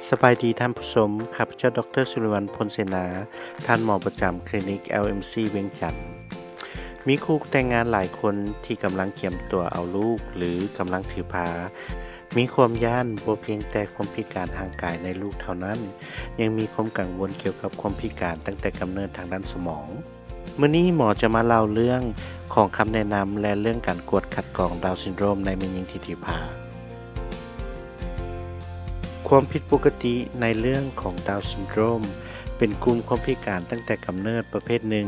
ສະບາຍດີທ່ານຜູ້ຊົມ, ຂ້າພະເຈົ້າ ດອກເຕີ ສຸລິວັນ ພົນເສນາ, ທ່ານໝໍປະຈຳຄລີນິກ ແອລເອັມຊີ ວຽງຈັນ. ມີຄູ່ແຕ່ງງານຫຼາຍຄົນທີ່ກຳລັງກຽມຕົວເອົາລູກ ຫຼື ກຳລັງຖືພາ ມີຄວາມຢ້ານບໍ່ພຽງແຕ່ຄວາມພິການທາງກາຍໃນລູກເທົ່ານັ້ນ, ຍັງມີຄວາມກັງວົນກ່ຽວກັບຄວາມພິການຕັ້ງແຕ່ກຳເນີດທາງດ້ານສະໝອງ. ມື້ນີ້ໝໍຈະມາເລົ່າເລື່ອງຂອງຄຳແນະນຳ ແລະ ເລື່ອງການກວດຄັດກອງດາວຊິນໂດຣມໃນແມ່ຍິງທີ່ຖືພາ. ຄວາມຜິດປົກກະຕິໃນເລື່ອງຂອງດາວຊິນໂດຣມ ເປັນກຸ່ມຄວາມພິການຕັ້ງແຕ່ກຳເນີດປະເພດໜຶ່ງ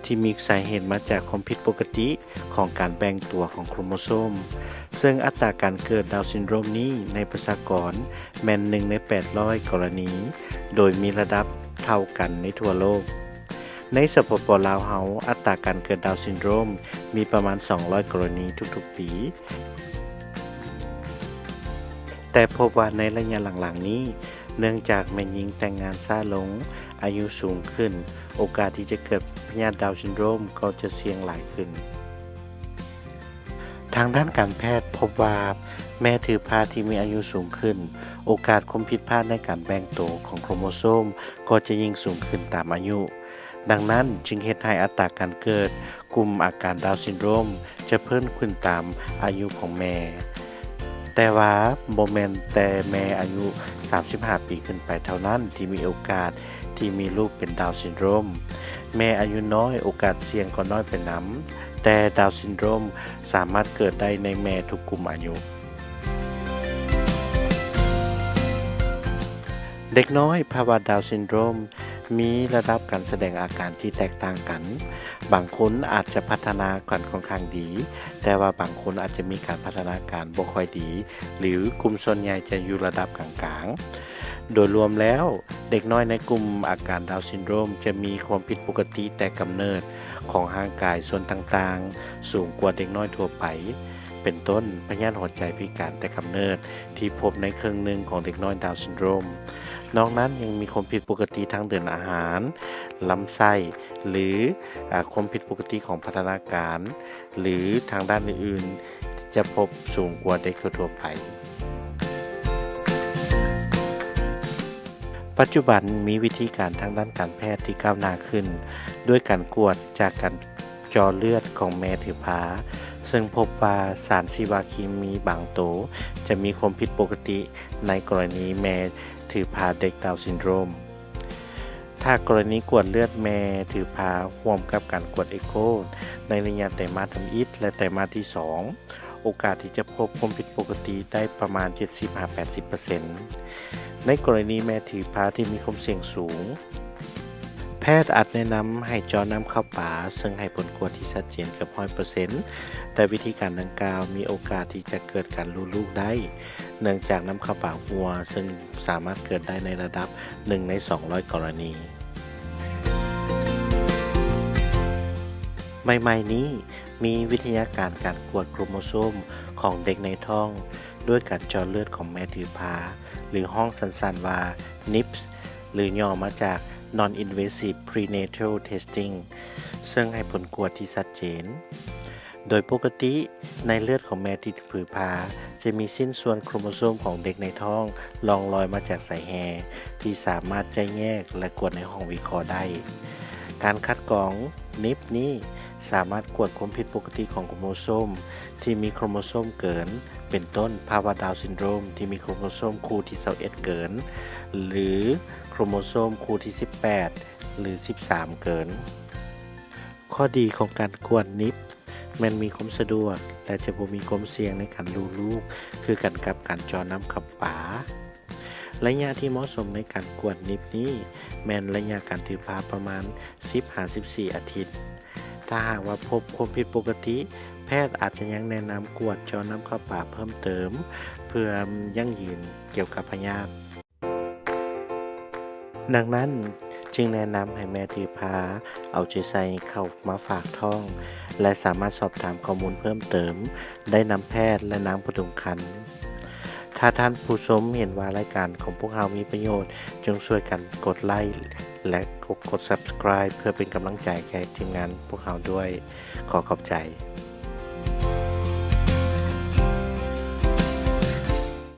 ທີ່ມີສາເຫດມາຈາກຄວາມຜິດປົກກະຕິຂອງການແບ່ງຕົວຂອງໂຄຣໂມໂຊມ, ເຊິ່ງອັດຕາການເກີດດາວຊິນໂດຣມນີ້ໃນປະຊາກອນແມ່ນໜຶ່ງໃນແປດຮ້ອຍກໍລະນີ, ໂດຍມີລະດັບເທົ່າກັນໃນທົ່ວໂລກ. ໃນ ສປປ ລາວເຮົາ, ອັດຕາການເກີດດາວຊິນໂດຣມມີປະມານສອງຮ້ອຍກໍລະນີທຸກໆປີ, ແຕ່ພົບວ່າໃນໄລຍະຫຼັງໆນີ້, ເນື່ອງຈາກແມ່ຍິງແຕ່ງງານຊ້າລົງ, ອາຍຸສູງຂຶ້ນ, ໂອກາດທີ່ຈະເກີດພະຍາດດາວຊິນໂດຣມກໍຈະສ່ຽງຫຼາຍຂຶ້ນ. ທາງດ້ານການແພດພົບວ່າ ແມ່ຖືພາທີ່ມີອາຍຸສູງຂຶ້ນ, ໂອກາດຄວາມຜິດພາດໃນການແບ່ງໂຕຂອງໂຄຣໂມໂຊມກໍຈະຍິ່ງສູງຂຶ້ນຕາມອາຍຸ. ດັ່ງນັ້ນຈຶ່ງເຮັດໃຫ້ອັດຕາການເກີດກຸ່ມອາການດາວຊິນໂດຣມຈະເພີ່ມຂຶ້ນຕາມອາຍຸຂອງແມ່. ແຕ່ວ່າບໍ່ແມ່ນແຕ່ແມ່ອາຍຸສາມສິບຫ້າປີຂຶ້ນໄປເທົ່ານັ້ນທີ່ມີໂອກາດທີ່ມີລູກເປັນດາວຊິນໂດຣມ. ແມ່ອາຍຸນ້ອຍໂອກາດສ່ຽງກໍນ້ອຍໄປນຳ, ແຕ່ດາວຊິນໂດຣມສາມາດເກີດໄດ້ໃນແມ່ທຸກກຸ່ມອາຍຸ. ເດັກນ້ອຍພາວະດາວຊິນໂດຣມ ມີລະດັບການສະແດງອາການທີ່ແຕກຕ່າງກັນ. ບາງຄົນອາດຈະພັດທະນາການຄ່ອນຂ້າງດີ, ແຕ່ວ່າບາງຄົນອາດຈະມີການພັດທະນາການບໍ່ຄ່ອຍດີ, ຫຼື ກຸ່ມສ່ວນໃຫຍ່ຈະຢູ່ລະດັບກາງໆ. ໂດຍລວມແລ້ວ, ເດັກນ້ອຍໃນກຸ່ມອາການດາວຊິນໂດຣມຈະມີຄວາມຜິດປົກກະຕິແຕ່ກຳເນີດຂອງຮ່າງກາຍສ່ວນຕ່າງໆ ສູງກວ່າເດັກນ້ອຍທົ່ວໄປ. ເປັນຕົ້ນ, ພະຍາດຫົວໃຈພິການແຕ່ກຳເນີດທີ່ພົບໃນເຄິ່ງໜຶ່ງຂອງເດັກນ້ອຍດາວຊິນໂດຣມ. ນອກນັ້ນຍັງມີຄວາມຜິດປົກກະຕິທາງເດີນອາຫານ, ລຳໄສ້ ຫຼື ອາ ຄວາມຜິດປົກກະຕິຂອງພັດທະນາການ ຫຼື ທາງດ້ານອື່ນໆ ຈະພົບສູງກວ່າເດັກທົ່ວໆໄປ. ປັດຈຸບັນມີວິທີການທາງດ້ານການແພດທີ່ກ້າວໜ້າຂຶ້ນ ດ້ວຍການກວດຈາກການ ເຈາະເລືອດຂອງແມ່ຖືພາ, ເຊິ່ງພົບວ່າສານຊີວະເຄມີບາງໂຕຈະມີຄວາມຜິດປົກກະຕິໃນກໍລະນີແມ່ຖືພາເດັກດາວຊິນໂດຣມ. ຖ້າກໍລະນີກວດເລືອດແມ່ຖືພາຮ່ວມກັບການກວດເອໂຄໃນໄລຍະໄຕມາດທຳອິດ ແລະ ໄຕມາດທີສອງ, ໂອກາດທີ່ຈະພົບຄວາມຜິດປົກກະຕິໄດ້ປະມານເຈັດສິບຫາແປດສິບເປີເຊັນ. ໃນກໍລະນີແມ່ຖືພາທີ່ມີຄວາມສ່ຽງສູງ, ແພດອາດແນະນຳໃຫ້ເຈາະນ້ຳເຂົ້າປາ, ເຊິ່ງໃຫ້ຜົນກວດທີ່ຊັດເຈນເກືອບຮ້ອຍເປີເຊັນ, ແຕ່ວິທີການດັ່ງກ່າວມີໂອກາດທີ່ຈະເກີດການຫຼຸລູກໄດ້, ເນື່ອງຈາກນ້ຳເຂົ້າປາຮົ່ວ, ເຊິ່ງສາມາດເກີດໄດ້ໃນລະດັບໜຶ່ງໃນສອງຮ້ອຍກໍລະນີ. ໃໝ່ໆນີ້ ມີວິທະຍາການການກວດໂຄຣໂມໂຊມຂອງເດັກໃນທ້ອງ ດ້ວຍການເຈາະເລືອດຂອງແມ່ຖືພາ ຫຼື ຮ້ອງສັ້ນໆວ່າ ນີບສ໌ ຫຼື ຫຍໍ້ມາຈາກ Non-Invasive Prenatal Testing ເຊິ່ງໃຫ້ຜົນກວດທີ່ຊັດເຈນ. ໂດຍປົກກະຕິ, ໃນເລືອດຂອງແມ່ທີ່ຖືພາ ຈະມີຊິ້ນສ່ວນໂຄຣໂມໂຊມຂອງເດັກໃນທ້ອງລ່ອງລອຍມາຈາກສາຍແຮ່ ທີ່ສາມາດໄຈ້ແຍກ ແລະ ກວດໃນຫ້ອງວິເຄາະໄດ້. ການຄັດກອງ ນີບສ໌ ນີ້ ສາມາດກວດຄວາມຜິດປົກກະຕິຂອງໂຄຣໂມໂຊມທີ່ມີໂຄຣໂມໂຊມເກີນ, ເປັນຕົ້ນ ພາວະດາວຊິນໂດຣມທີ່ມີໂຄຣໂມໂຊມຄູ່ທີຊາວເອັດເກີນ ຫຼື ໂຄຣໂມໂຊມຄູ່ທີສິບແປດ ຫຼື ສິບສາມເກີນ. ຂໍ້ດີຂອງການກວດ ນີບສ໌ ແມ່ນມີຄວາມສະດວກ ແລະ ຈະບໍ່ມີຄວາມສ່ຽງໃນການຫຼຸລູກ ຄືກັນກັບການເຈາະນ້ຳເຂົ້າປາ. ໄລຍະທີ່ເໝາະສົມໃນການກວດ ນີບສ໌ ນີ້ ແມ່ນໄລຍະການຖືພາປະມານສິບຫາສິບສີ່ອາທິດ. ຖ້າຫາກວ່າພົບຄວາມຜິດປົກກະຕິ, ແພດອາດຈະຍັງແນະນຳກວດເຈາະນ້ຳເຂົ້າປາເພີ່ມເຕີມ ເພື່ອຢັ້ງຢືນກ່ຽວກັບພະຍາດ. ດັ່ງນັ້ນ, ຈຶ່ງແນະນຳໃຫ້ແມ່ຖືພາເອົາໃຈໃສ່ເຂົ້າມາຝາກທ້ອງ ແລະ ສາມາດສອບຖາມຂໍ້ມູນເພີ່ມເຕີມໄດ້ນຳແພດ ແລະ ນາງຜະດຸງຄັນ. ຖ້າທ່ານຜູ້ຊົມເຫັນວ່າລາຍການຂອງພວກເຮົາມີປະໂຫຍດ, ຈົ່ງຊ່ວຍກັນກົດໄລ ແລະ ກົດ ກົດ Subscribe ເພື່ອເປັນກຳລັງໃຈແກ່ທີມງານພວກເຮົາດ້ວຍ. ຂໍຂອບໃຈ.